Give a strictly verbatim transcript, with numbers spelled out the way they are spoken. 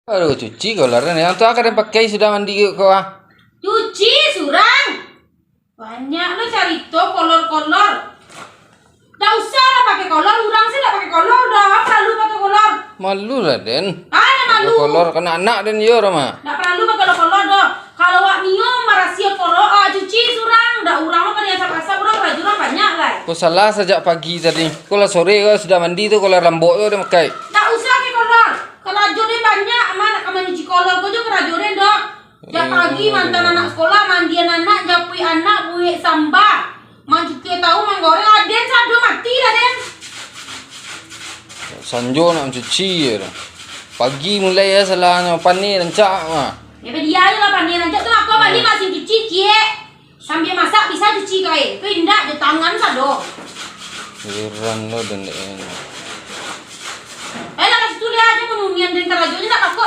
Aduh, cuci kolor ni. Yang tu akan den pakai sudah mandi ko ah. Cuci surang. Banyak lo carito kolor-kolor. Ndak usah lah pakai kolor, urang se ndak pakai kolor doh. Apo paralu pakai kolor? Malu lah den. Ah, ndak malu. Kolor kanak-kanak den yo, Roma. Ndak paralu pakai kolor doh. Kalau wak nio marasio kolor, ah, cuci surang. Ndak urang lo pado asap-asap, urang karajo urang banyak lai. Ko salah sajak pagi tadi. Ko lah sore ko sudah mandi tu, kolor lambok tu den pakai. Ndak usah pakai kolor. Karajo den banyak, aman nak ka manyuci kolor ko jo karajo den doh. Jak pagi mantan anak sekolah, mandian anak, japuik anak, buek samba, mancukia tahu, manggoreng, aden sado mati lah den. Sanjo nak mancuci je tu. Pagi mulai ya salahnyo, paneh rancak mah. Ya, dia je lah paneh rancak tu, mako bali masin cuci, ciek. Sambia masak bisa cuci kain. Tu indak, jo tangan sado. Heran lo den dek ini. Eh, lah, ka situ liek ajo, mun nian den karajo je, ndak kako